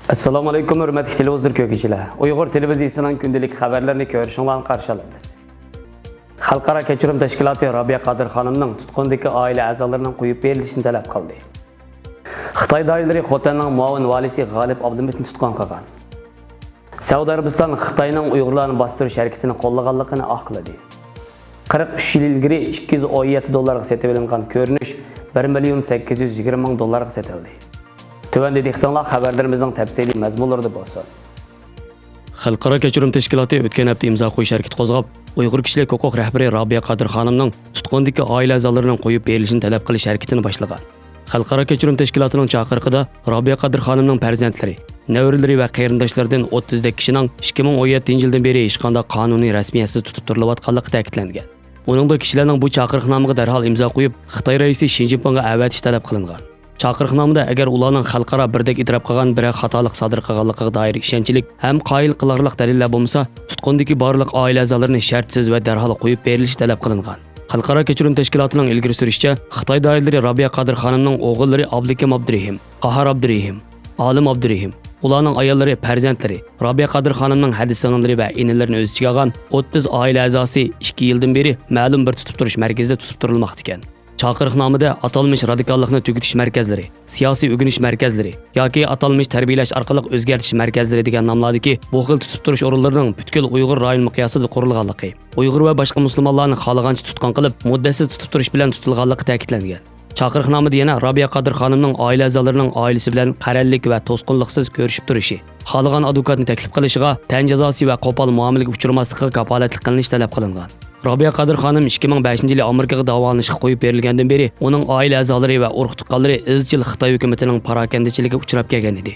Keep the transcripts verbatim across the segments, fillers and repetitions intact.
ئەسسالامۇئەلەيكۇم، ھۆرمەتلىك تېلېۋىزور كۆرگۈچىلەر. ئۇيغۇر تېلېۋىزىيىسىنىڭ كۈندىلىك خەۋەرلىرىنى كۆرۈشۈڭلارنى قارشى ئالىمىز. خەلقئارا كەچۈرۈم تەشكىلاتى رابىيە قادىر خانىمنىڭ تۇتقۇندىكى ئائىلە ئەزالىرىنىڭ قويۇپ بېرىلىشىنى تەلەپ قىلدى. خىتاي دائىرىلىرى خوتەننىڭ مۇئاۋىن ۋالىسى غالىپ ئابلىمىتنى تۇتقۇن قىلغان. سەئۇدى ئەرەبىستان خىتاينىڭ ئۇيغۇرلارنى باستۇرۇش ھەرىكىتىنى قوللىغانلىقىنى ئاقلىدى. قىرىق ئۈچ يىل ئىلگىرى ئىككى يۈز ئون يەتتە دوللارغا سېتىۋېلىنغان كۆرۈنۈش بىر مىليون سەككىز يۈز يىگىرمە مىڭ دوللارغا سېتىلدى. تۆۋەندە دىققىتىڭلار خەۋەرلىرىمىزنىڭ تەپسىلىي مەزمۇنلىرىدا بولسۇن. خەلقئارا كەچۈرۈم تەشكىلاتى ئۆتكەن ھەپتە ئىمزا قويۇش ھەرىكىتى قوزغاپ، ئۇيغۇر كىشىلىك ھوقۇق رەھبىرى رابىيە قادىر خانىمنىڭ تۇتقۇندىكى ئائىلە ئەزالىرىنىڭ قويۇپ بېرىلىشىنى تەلەپ قىلىش ھەرىكىتىنى باشلىغان. خەلقئارا كەچۈرۈم تەشكىلاتىنىڭ چاقىرىقىدا رابىيە قادىر خانىمنىڭ پەرزەنتلىرى، نەۋرىلىرى ۋە قېرىنداشلىرىدىن ئوتتۇزدەك كىشىنىڭ ئىككى مىڭ ئون يەتتىنچى يىلدىن بېرى ھېچقانداق قانۇنىي رەسمىيەتسىز تۇتۇپ تۇرۇلۇۋاتقانلىقى تەكىتلەنگەن. ئۇنىڭدا كىشىلەرنىڭ بۇ چاقىرىقنامىغا دەرھال ئىمزا قويۇپ، خىتاي رەئىسى شى جىنپىڭغا ئەۋەتىش تەلەپ قىلىنغان. چاقىرىقنامىدە ئەگەر ئۇلارنىڭ خەلقئارا بىردەك ئېتىراپ قىلغان بىرەر خاتالىق سادىر قىلغانلىقىغا دائىر ئىشەنچلىك ھەم قايىل قىلارلىق دەلىللەر بولمىسا، تۇتقۇندىكى بارلىق ئائىلە ئەزالىرىنى شەرتسىز ۋە دەرھال قويۇپ بېرىلىشى تەلەپ قىلىنغان. خەلقئارا كەچۈرۈم تەشكىلاتىنىڭ ئىلگىرى سۈرۈشىچە، خىتاي دائىرىلىرى رابىيە قادىر خانىمنىڭ ئوغۇللىرى ئابلىكىم ئابدۇرېھىم، قاھار ئابدۇرېھىم، ئالىم ئابدۇرېھىم، ئۇلارنىڭ ئاياللىرى، پەرزەنتلىرى، رابىيە قادىر خانىمنىڭ ھەدە سىڭىللىرى ۋە ئىنىلىرىنى ئۆز ئىچىگە ئالغان ئوتتۇز ئائىلە ئەزاسى ئىككى يىلدىن بېرى مەلۇم بىر تۇتۇپ تۇرۇش مەركىزىدە تۇتۇپ تۇرۇلماقتا ئىكەن. چاقىرىقنامىدە ئاتالمىش رادىكاللىقنى تۈگىتىش مەركەزلىرى، سىياسىي ئۆگىنىش مەركەزلىرى ياكى ئاتالمىش تەربىيەلەش ئارقىلىق ئۆزگەرتىش مەركەزلىرى دېگەن ناملاردىكى بۇ خىل تۇتۇپ تۇرۇش ئورۇنلىرىنىڭ پۈتكۈل ئۇيغۇر رايون مىقياسىدا قۇرۇلغانلىقى، ئۇيغۇر ۋە باشقا مۇسۇلمانلارنى خالىغانچە تۇتقۇن قىلىپ، مۇددەتسىز تۇتۇپ تۇرۇش بىلەن تۇتۇلغانلىقى تەكىتلەنگەن. چاقىرىقنامىدە يەنە رابىيە قادىر خانىمنىڭ ئائىلە ئەزالىرىنىڭ ئائىلىسى بىلەن قەرەللىك ۋە توسقۇنلۇقسىز كۆرۈشۈپ تۇرۇشى، خالىغان ئادۋوكاتنى تەكلىپ قىلىشىغا، تەن جازاسى ۋە قوپال مۇئامىلىگە ئۇچرىماسلىقىغا كاپالەتلىك قىلىنىشى تەلەپ قىلىنغان. رابىيە قادىر خانىم ئىككى مىڭ بەشىنچى يىلى ئامېرىكىغا داۋالىنىشقا قويۇپ بېرىلگەندىن بېرى، ئۇنىڭ ئائىلە ئەزالىرى ۋە ئۇرۇق-تۇغقانلىرى ئىزچىل خىتاي ھۆكۈمىتىنىڭ پاراكەندىچىلىكىگە ئۇچراپ كەلگەن ئىدى.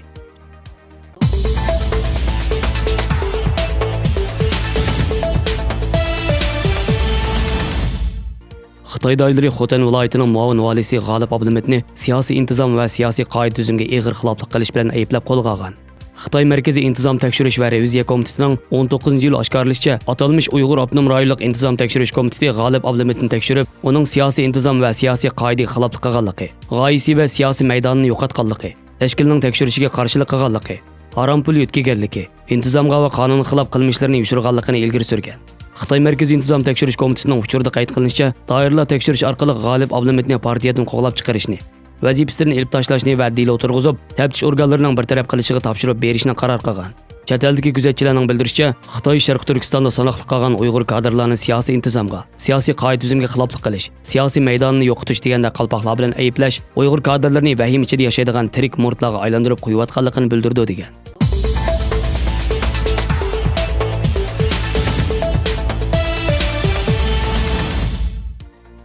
خىتاي دائىرىلىرى خوتەن ۋىلايىتىنىڭ مۇئاۋىن ۋالىسى غالىپ ئابلىمىتنى سىياسىي ئىنتىزام ۋە سىياسىي قائىدە-تۈزۈمگە ئېغىر خىلاپلىق قىلىش بىلەن ئەيىبلەپ قولغا ئالغان. خىتاي مەركىزىي ئىنتىزام تەكشۈرۈش ۋە رېۋىزىيە كومىتېتىنىڭ ئون توققۇزىنچى يىلى ئاشكارىلىشىچە، ئاتالمىش ئۇيغۇر ئاپتونوم رايونلۇق ئىنتىزام تەكشۈرۈش كومىتېتى غالىپ ئابلىمىتنى تەكشۈرۈپ، ئۇنىڭ سىياسىي ئىنتىزام ۋە سىياسىي قائىدىگە خىلاپلىق قىلغانلىقى، غايىسى ۋە سىياسىي مەيدانىنى يوقاتقانلىقى، تەشكىلنىڭ تەكشۈرۈشىگە قارشىلىق قىلغانلىقى، ھارام پۇل يۆتكىگەنلىكى، ئىنتىزامغا ۋە قانۇنغا خىلاپ قىلمىشلىرىنى يوشۇرغانلىقىنى ئىلگىرى سۈرگەن. خىتاي مەركىزىي ئىنتىزام تەكشۈرۈش كومىتېتىنىڭ ئۇچۇرىدا قەيت قىلىنىشىچە، دائىرىلەر تەكشۈرۈش ئارقىلىق غالىپ ئابلىمىتنى پارتىيەدىن قوغلاپ چىقىرىشنى، ۋەزىپىسىدىن ئېلىپ تاشلاشنى ۋە دېلو تۇرغۇزۇپ، تەپتىش ئورگانلىرىنىڭ بىر تەرەپ قىلىشىغا تاپشۇرۇپ بېرىشنى قارار قىلغان. چەت ئەلدىكى كۆزەتچىلەرنىڭ بىلدۈرۈشىچە، خىتاي شەرقىي تۈركىستاندا ساناقلىق قالغان ئۇيغۇر كادىرلارنى سىياسىي ئىنتىزامغا، سىياسىي قائىدە-تۈزۈمگە خىلاپلىق قىلىش، سىياسىي مەيدانىنى يوقىتىش دېگەندەك قالپاقلار بىلەن ئەيىبلەش، ئۇيغۇر كادىرلىرىنى ۋەھىمە ئىچىدە ياشايدىغان تىرىك مۇرتلارغا ئايلاندۇرۇپ قويۇۋاتقانلىقىنى بىلدۈرىدۇ، دېگەن.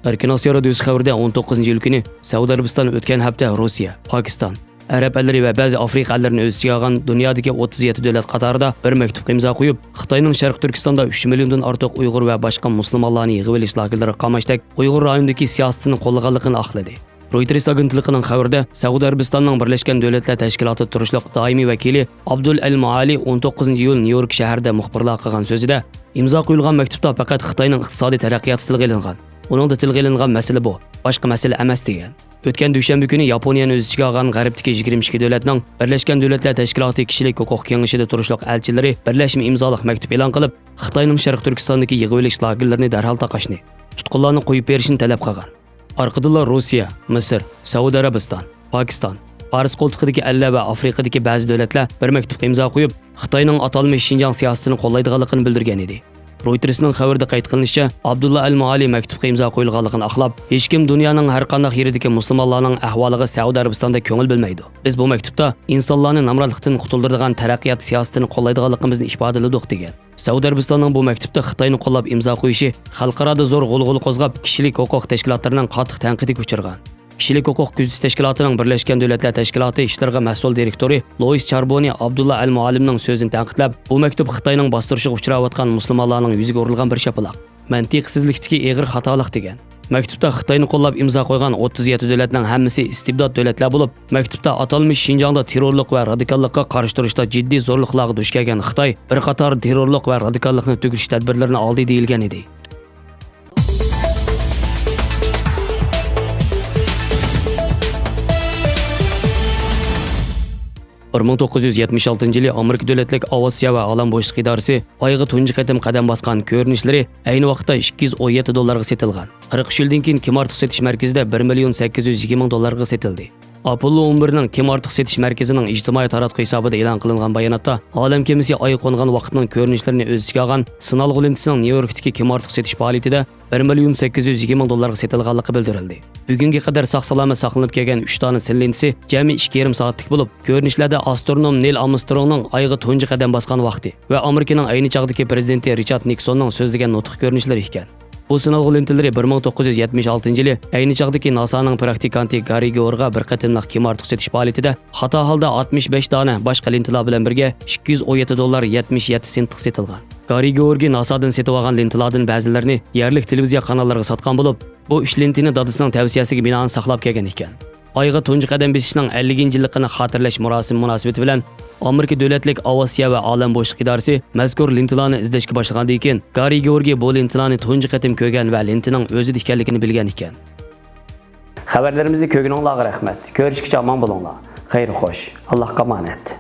ئەركىن ئاسىيا رادىيوسى خەۋىرىدە، ئون توققۇزىنچى ئىيۇل كۈنى سەئۇدى ئەرەبىستان ئۆتكەن ھەپتە روسىيە، پاكىستان، ئەرەب ئەللىرى ۋە بەزى ئافرىقا ئەللىرىنى ئۆز ئىچىگە ئالغان دۇنيادىكى ئوتتۇز يەتتە دۆلەت قاتارىدا بىر مەكتۇپقا ئىمزا قويۇپ، خىتاينىڭ شەرقىي تۈركىستاندا ئۈچ مىليوندىن ئارتۇق ئۇيغۇر ۋە باشقا مۇسۇلمانلارنى يىغىۋېلىش لاگېرلىرىغا قاماشتەك ئۇيغۇر رايونىدىكى سىياسىتىنى قوللىغانلىقىنى ئاقلىدى. رويتېرس ئاگېنتلىقىنىڭ خەۋىرىدە، سەئۇدى ئەرەبىستاننىڭ بىرلەشكەن دۆلەتلەر تەشكىلاتىدا تۇرۇشلۇق دائىمىي ۋەكىلى ئابدۇل ئەل مائالى ئون توققۇزىنچى ئىيۇل نيۇ يورك شەھىرىدە مۇخبىرلارغا قىلغان سۆزىدە، ئىمزا قويۇلغان مەكتۇپتا پەقەت خىتاينىڭ ئىقتىسادىي تەرەققىياتى تىلغا ئېلىنغان. ئۇنىڭدا تىلغا ئېلىنغان مەسىلە بۇ، باشقا مەسىلە ئەمەس، دېگەن. ئۆتكەن دۈشەنبە كۈنى ياپونىيەنى ئۆز ئىچىگە ئالغان غەربتىكى يىگىرمە ئىككى دۆلەتنىڭ بىرلەشكەن دۆلەتلەر تەشكىلاتى كىشىلىك ھوقۇق كېڭىشىدە تۇرۇشلۇق ئەلچىلىرى بىرلەشمە ئىمزالىق مەكتۇپ ئېلان قىلىپ، خىتاينىڭ شەرقىي تۈركىستاندىكى يىغىۋېلىش لاگېرلىرىنى دەرھال تاقاشنى، تۇتقۇنلارنى قويۇپ بېرىشنى تەلەپ قىلغان. ئارقىدىنلا روسىيە، مىسىر، سەئۇدى ئەرەبىستان، پاكىستان، پارس قولتۇقىدىكى ئەللەر ۋە ئافرىقىدىكى بەزى دۆلەتلەر بىر مەكتۇپقا ئىمزا قويۇپ، خىتاينىڭ ئاتالمىش شىنجاڭ سىياسىتىنى قوللايدىغانلىقىنى بىلدۈرگەن ئىدى. رويتېرسنىڭ خەۋىرىدە قايت قىلىنىشىچە، ئابدۇللا ئەل مائالى مەكتۇپقا ئىمزا قويۇلغانلىقىنى ئاقلاپ، ھېچكىم دۇنيانىڭ ھەر قانداق يېرىدىكى مۇسۇلمانلارنىڭ ئەھۋالىغا سەئۇدى ئەرەبىستاندا كۆڭۈل بۆلمەيدۇ. بىز بۇ مەكتۇپتا ئىنسانلارنى نامراتلىقتىن قۇتۇلدۇرىدىغان تەرەققىيات سىياسىتىنى قوللايدىغانلىقىمىزنى ئىپادىلىدۇق، دېگەن. سەئۇدى ئەرەبىستاننىڭ بۇ مەكتۇپتا خىتاينى قوللاپ ئىمزا قويۇشى خەلقئارادا زور غۇلغۇلا قوزغاپ، كىشىلىك ھوقۇق تەشكىلاتلىرىنىڭ قاتتىق تەنقىدىگە ئۇچرىغان. كىشىلىك ھوقۇق كۆزىتىش تەشكىلاتىنىڭ بىرلەشكەن دۆلەتلەر تەشكىلاتى ئىشلىرىغا مەسئۇل دىرېكتورى لويىس چاربونى ئابدۇللا ئەل مۇئالىمنىڭ سۆزىنى تەنقىدلەپ، بۇ مەكتۇپ خىتاينىڭ باستۇرۇشىغا ئۇچراۋاتقان مۇسۇلمانلارنىڭ يۈزىگە ئۇرۇلغان بىر شاپىلاق، مەنتىقسىزلىكتىكى ئېغىر خاتالىق، دېگەن. مەكتۇپتا خىتاينى قوللاپ ئىمزا قويغان ئوتتۇز يەتتە دۆلەتنىڭ ھەممىسى ئىستىبدات دۆلەتلەر بولۇپ، مەكتۇپتا ئاتالمىش شىنجاڭدا تېررورلۇق ۋە رادىكاللىققا قارشى تۇرۇشتا جىددىي زورلۇقلارغا دۇچ كەلگەن خىتاي بىر قاتار تېررورلۇق ۋە رادىكاللىقنى تۈگىتىش تەدبىرلىرىنى ئالدى، دېيىلگەن ئىدى. بىر مىڭ توققۇز يۈز يەتمىش ئالتىنچى يىلى ئامېرىكا دۆلەتلىك ئاۋىئاتسىيە ۋە ئالەم بوشلۇقى ئىدارىسى ئايغا تۇنجى قېتىم قەدەم باسقان كۆرۈنۈشلىرى ئەينى ۋاقىتتا ئىككى يۈز ئون يەتتە دوللارغا سېتىلغان. قىرىق ئۈچ يىلدىن كېيىن كىم ئارتۇق سېتىش مەركىزىدە بىر مىليون سەككىز يۈز يىگىرمە مىڭ دوللارغا سېتىلدى. ئاپوللو ئون بىرنىڭ كىم ئارتۇق سېتىش مەركىزىنىڭ ئىجتىمائىي تاراتقۇ ھېسابىدا ئېلان قىلىنغان باياناتتا، ئالەم كېمىسى ئايغا قونغان ۋاقىتنىڭ كۆرۈنۈشلىرىنى ئۆز ئىچىگە ئالغان سىنالغۇ لېنتىسىنىڭ نيۇ يوركتىكى كىم ئارتۇق سېتىش پائالىيىتىدە بىر مىليون سەككىز يۈز يىگىرمە مىڭ دوللارغا سېتىلغانلىقى بىلدۈرۈلدى. بۈگۈنگە قەدەر ساق-سالامەت ساقلىنىپ كەلگەن ئۈچ دانە سىن لېنتىسى جەمئىي ئىككى يېرىم سائەتلىك بولۇپ، كۆرۈنۈشلەردە ئاسترونوم نېيل ئامسترونگنىڭ ئايغا تۇنجى قەدەم باسقان ۋاقتى ۋە ئامېرىكىنىڭ ئەينى چاغدىكى پىرېزىدېنتى رىچارد نىكسوننىڭ سۆزلىگەن نۇتۇق كۆرۈنۈشلىرى ئىكەن. بۇ سىنالغۇ لېنتىلىرى بىر مىڭ توققۇز يۈز يەتمىش ئالتىنچى يىلى ئەينى چاغدىكى ناسانىڭ پراكتىكانتى گاررى گېئورغا بىر قېتىملىق كىم ئارتۇق سېتىش پائالىيىتىدە خاتا ھالدا ئاتمىش بەش دانە باشقا لېنتىلار بىلەن بىرگە ئىككى يۈز ئون يەتتە دوللار يەتمىش يەتتە سېنتقا سېتىلغان. گاررى گېئورگى ناسادىن سېتىۋالغان لېنتىلاردىن بەزىلىرىنى يەرلىك تېلېۋىزىيە قاناللىرىغا ساتقان بولۇپ، بۇ ئۈچ لېنتىنى دادىسىنىڭ تەۋسىيەسىگە بىنائەن ساقلاپ كەلگەن ئىكەن. ئايغا تۇنجى قەدەم بېسىشنىڭ ئەللىكىنچى يىللىقىنى خاتىرىلەش مۇراسىمى مۇناسىۋىتى بىلەن ئامېرىكا دۆلەتلىك ئاۋىئاتسىيە ۋە ئالەم بوشلۇق ئىدارىسى مەزكۇر لېنتىلارنى ئىزدەشكە باشلىغاندىن كېيىن، گاررى گېئورگى بۇ لېنتىلارنى تۇنجى قېتىم كۆرگەن ۋە لېنتىنىڭ ئۆزىدە ئىكەنلىكىنى بىلگەن ئىكەن. خەۋەرلىرىمىزنى كۆرگىنىڭلارغا رەھمەت. كۆرۈشكىچە ئامان بولۇڭلار. خەير خوش. ئاللاھقا ئامانەت.